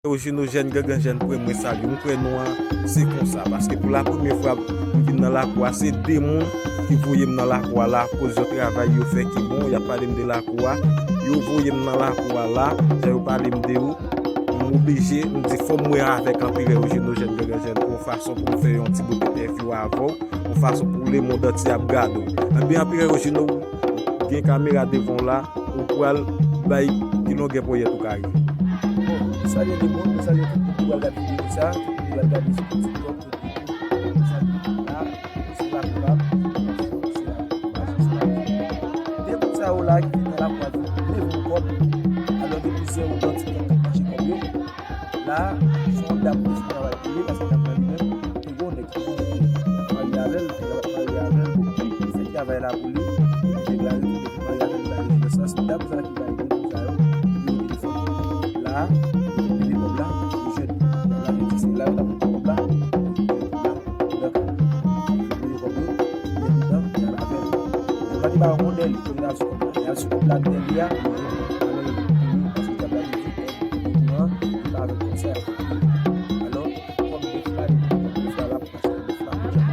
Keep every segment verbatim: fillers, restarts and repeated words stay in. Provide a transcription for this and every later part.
Ojino jèn, gangan jèn, premye salye. M kwè nou an, se konsa. Paske pou la premye fwa m vin nan lakou a, se de moun ki voye m nan lakou a la, akoz yon travay yo fè ki bon, y ap pale m de lakou a. Yo voye m nan lakou a la, jan yo pale m de ou, m oblije, m di fò m wè avèk Anperè Ojino jèn, gangan jèn, pou yon fason pou m fè yon ti bout entèvyou avè w, yon fason pou lemonn antye ap gade w. Ebyen, Anperè Ojino, gen kamera devan w la, ou pral bay ki longè ponyèt ou ka rive. Bon, salye de moun, salye tout moun ki pral gade videyo sa, tout moun ki pral gade sou TikTok, sou YouTube, salye tout moun la, sou la koulab, sou la koulab, sou la koulab. De moun sa yo la ki vin nan lakou a vin leve yon kòb, alò gen plizyè ougan TikTok k ap mache kòb yo. La, se yon dam ki travay pou li, paske dam nan li menm, te gen yon nèg ki marye avè l, nèg la marye avè l, bon, li fè travay la pou li, epi nèg la retounen vin marye avè l, li bay rezidans la, se dam sa ki bay gwo moun sa yo, nimewo telefòn. La, li leve kòb la, li jwenn, dam la te di se la yo t ap pran kòb la, donk, li leve kòb yo, li leve kòb yo, li al avè l. Dam la te ba yo yon dèyè li, kounye a l sou kòb la, li al sou kòb la, dèyè li a, li jwenn, alò, li kouri, paske dam la te di, Ou pran, ou pa avèk kòb sa yo. Alò, kòm de fla, de fla la pou pase de fla pou djab.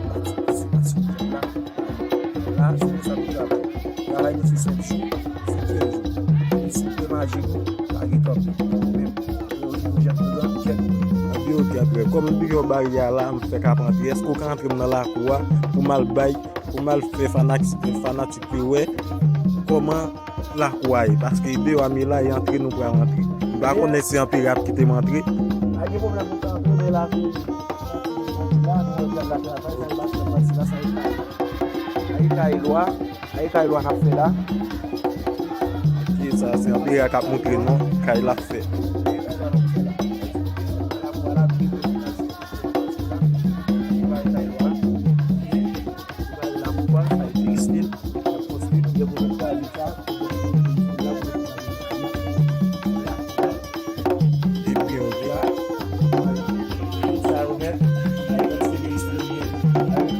Pati, se pati pou djab la. La, se konsa nou travay. Travay nou se sèt jou, se kenz jou. E si w fè maji nou, pa gen kanpe. Men, yo, yo, jèt nou dan, jèt nou. Anpi oke, anpi kòm nou gen yon baryè la, m fèk ap antre. Èske w ka antre m nan lakou a pou m al bay, pou m al fè fanatik, fanatik yo wè kòman lakou a ye, paske deyò a m ye la, e antre nou pral antre. M pa konnen si Anperè ap kite m antre. Pa gen pwoblèm, nou ka antre, men la, se, la, nou wè djab la travay, sa e pa, sa e pa, sa e pa, sa e kay lwa, sa e kay lwa k ap fè la. Ki sa, se Anperè k ap montre nou kay l ap fè. Kay lwa k ap fè la.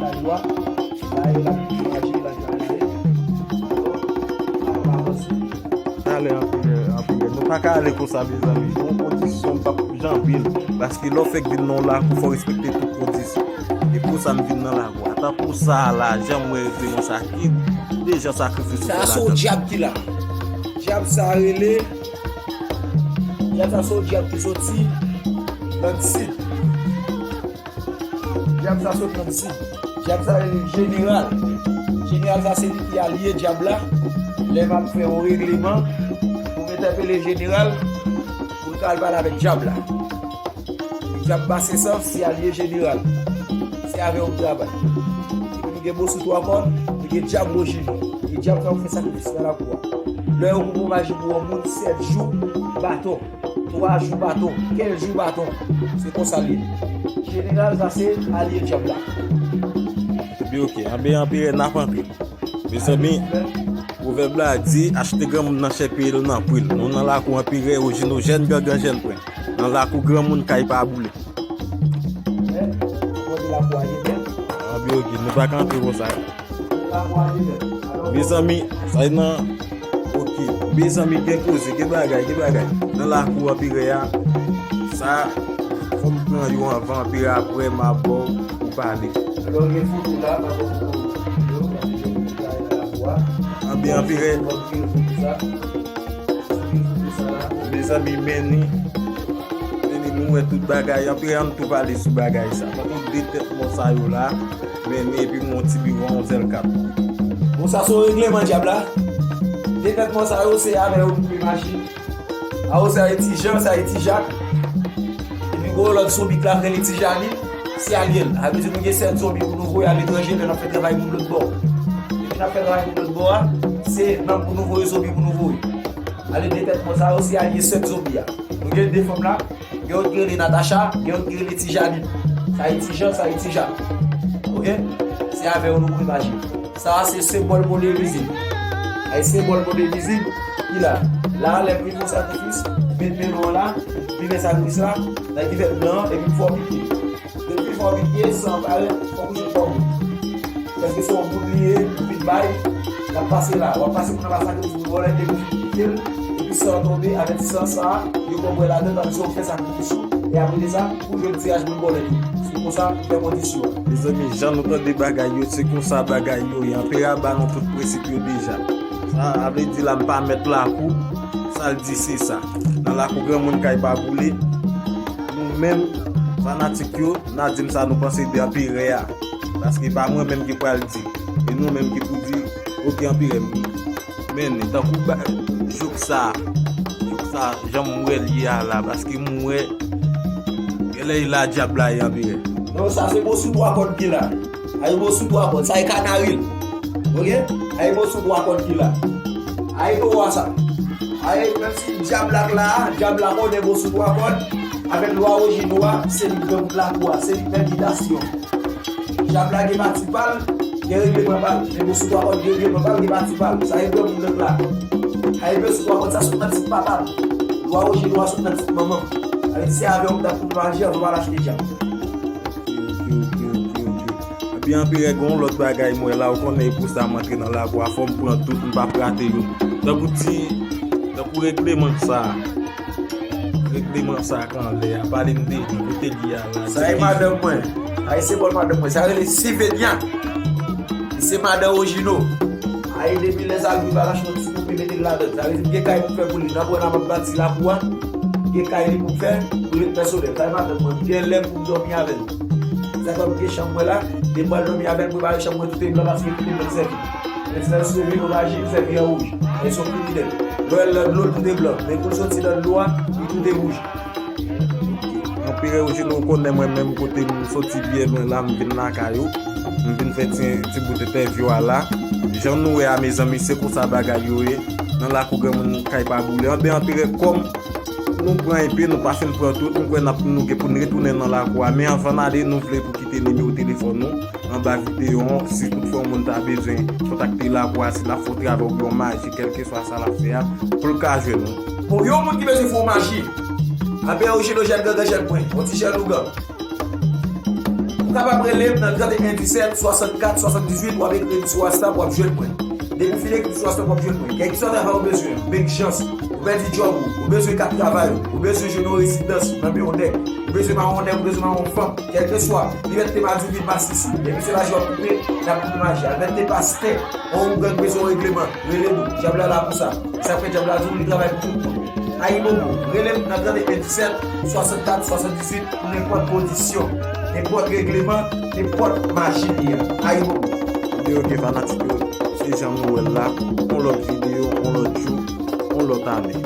Lakou a la, nou gen konfirmasyon. Talè anpil, anpil. Nou pa ka ale konsa, mezanmi. Yon kondisyon m p ap janbe l. Paske lè w fèk vin nan yon lakou, fò w respekte tout kondisyon. E pou sa m vin nan lakou a. Tankou sa a la, jan m wè Raymond sa ki deja sakrifis ou fè ladan. Sa se yon dyab ki la. Dyab sa rele, dyab sa se yon dyab ki soti nan sid. Dyab sa sot nan sid. Dyab sa rele jeneral. Jeneral sa se li ki alye dyab la. Lè m ap fè yon regleman, pou m entèpele jeneral, pou l ka al pale avèk dyab la. Dyab Basensan se alye jeneral. Se avè yo m travay. Epi nou gen Bosou Twa Kòn, nou gen Dyab Wojino. E dyab sa yo fè sakrifis nan lakou a. Lè yo pou fè maji pou yon moun, sèt jou, baton. Twa jou baton, kenz jou baton. Se konsa l ye. Jeneral sa se alye dyab la. Epi oke, anbe anperè n ap antre. Mezanmi, pwovèb la di, achte granmoun nan chè peye l nan pri l. Nou nan lakou anperè, Ojino jèn, gangan jèn pwen. Nan lakou granmoun, kay pa boule. Anbe oke, nou pa ka antre konsa. Mezanmi, sa e nan, oke. Mezanmi, gen koze, gen bagay, gen bagay. Nan lakou anperè a, sa, fò m pran yo anvan, anperè apre, m a ba w pou pale. Alò, gen foto la, pa gen foto yo, paske gen moun ki kare nan lakou a. Anbe anperè. Mezanmi, men ni. Men ni, nou wè tout bagay. Anperè, ann tou pale sou bagay sa. Tankou de tèt mò sa yo la. Men ni epi m yon ti biwon, yon zèl kat. Bon, sa se yon regleman dyab la. De tèt mò sa yo, se avè yo pou fè maji. A yo, sa e Ti Jan, sa e Ti Jak. Epi gwo lòt zonbi k la k rele Ti Janine, se alye l. Sa vle di nou gen sèt zonbi pou nou voye aletranje lè n ap fè travay moun lòt bò. Depi n ap fè travay moun lòt bò a, se nanm pou nou voye, zonbi pou nou voye. Ale de tèt mò sa yo, se alye sèt zonbi a. Nou gen de fanm la, gen yon ki rele Natacha, gen yon ki rele Ti Janine. Sa e Ti Jan, sa e Ti Jak. Oke? Se avè yo nou pou maji. Sa a se senbòl Vodevizin. Sa e senbòl Vodevizin ki la. La, lè m vin fè sakrifis, met men nou an la, vin fè sakrifis la, nan kivèt blan an, epi m fè w pike. Depi fè w pike, san parèt, fò w kouche kò w. Paske se yon bout li ye, ou vin bay, l ap pase la. W ap pase pou nan pase sakrifis pou vòlè, depi w fin pike l, Epi san an tonbe, avètisman sa a, yo ba w bwè ladan, tandis ke w fè sakrifis ou, e apre de sa, ou jwenn tiraj pou l bòlèt ou. Se konsa, ou fè kondisyon an. Mezanmi, jan nou tande bagay yo, se konsa bagay yo ye. Anperè a ba nou tout prensip yo deja. Sa a vle di la, m pa mèt lakou, sa l di se sa. Nan lakou granmoun kay pa boule, nou menm, fanatik yo, n a di m sa nou panse de anperè a. Paske pa mwen menm ki pral di. E nou menm ki pou di, oke, anperè, men tankou ba, jouk sa, jouk sa, jan m wè l ye a la, paske m wè, genlè e la dyab la ye anperè. Non, sa se bo sou twa kòd ki la. Ay bo sou twa kòd, sa e kanari l. Oke? Ay bo sou twa kòd ki la. Ay do a sa. Ay, menm si dyab la k la, dyab la konnen bo sou twa kòd, avèk lwa Ojino a, se li k granmoun lakou a, se li k mèt bitasyon. Dyab la gen pati pa l, gen regleman pa l. Men bo sou twa kòd gen regleman pa l, gen pati pa l. Sa e granmoun nan la. Ay bo sou twa kòd, sa sot nan tit papa m. Lwa Ojino a sot nan tit manman m. Sa vle di se avè w m t ap koupe maji, anvan m al achte dyab. Oke, oke, oke, oke, oke. Epi anperè, gen yon lòt bagay m wè la, ou konnen e pou sa m antre nan lakou a, fò m pran tout, m p ap rate youn. Tankou ti, tankou regleman sa a. Regleman sa a k anlè a, pale m de li, kote li ye a la. Sa e madanm mwen. Sa e se bòl madanm mwen. Sa rele Sivenya. Li se madan Ojino. Ay depi lè sa, li pa lach yon ti koupe mete l ladan. Sa vle di m gen kay pou m fè pou li. Nan pwen nan m ap bati lakou a. M gen kay li pou m fè, pou li pèsonèl. Sa e madanm mwen. M gen lè pou m dòmi avè l. Sa fè m gen chanm mwen la. Depi m al dòmi avè l, m prepare chanm mwen tout e blan paske tout e blan sèvi. Men si nan sou vin ou maji, li fè vin an wouj. E se yon kriminèl. Lè w wè l nan dlo, l tout e blan. Men kou l soti nan dlo a, li tout e wouj. Anperè Ojino, ou konnen mwen menm kote m soti byen lwen la, m vin lakay ou. M vin fè ti, ti bout entèvyou a la. Jan nou wè a, mezanmi, se konsa bagay yo ye. Nan lakou granmoun kay pa boule. Anben anperè, kòm nou pran enpe, nou pa fin pran tout, m kwè n ap, nou gen pou n retounen nan lakou a. Men anvan n ale, nou vle pou kite nimewo telefòn nou anba videyo an. Si toutfwa yon moun ta bezwen kontakte lakou a, si l ap fè yon travay oubyen yon maji, kèlkeswa sa l ap fè a, pou l ka jwenn ou. Pou yon moun ki bezwen fè yon maji, anperè Ojino jèn gangan jèn mwen, yon ti jèn ougan. Ou kapab rele m nan trannteyen disèt swasannkat swasanndizuit, w ap ekri m sou WhatsApp, w ap jwenn mwen. Depi w fin ekri m sou WhatsApp, w ap jwenn mwen. Kèlkeswa travay ou bezwen, menm jans, ou pèdi djòb ou, ou bezwen kat travay ou, ou bezwen jwenn yon rezidans nan men yon nèg, ou bezwen mawon nèg, ou bezwen mawon fanm, kèlkeswa, li mèt te pa di w vin masisi. Depi se maji w ap koupe, n ap koupe maji a. Mèt te pastè, yon ougan ki bezwen yon regleman, rele nou. Dyab la la pou sa. Sa k fè dyab la di w li travay pou tout moun. Ayibobo, rele m nan trannteyen disèt swasannkat swasanndizuit pou nenpòt kondisyon, nenpòt regleman, nenpòt maji li ye a. Ayibobo. Ebyen oke fanatik yo, se jan nou wè l la, yon lòt videyo, yon lòt jou, yon lòt ane.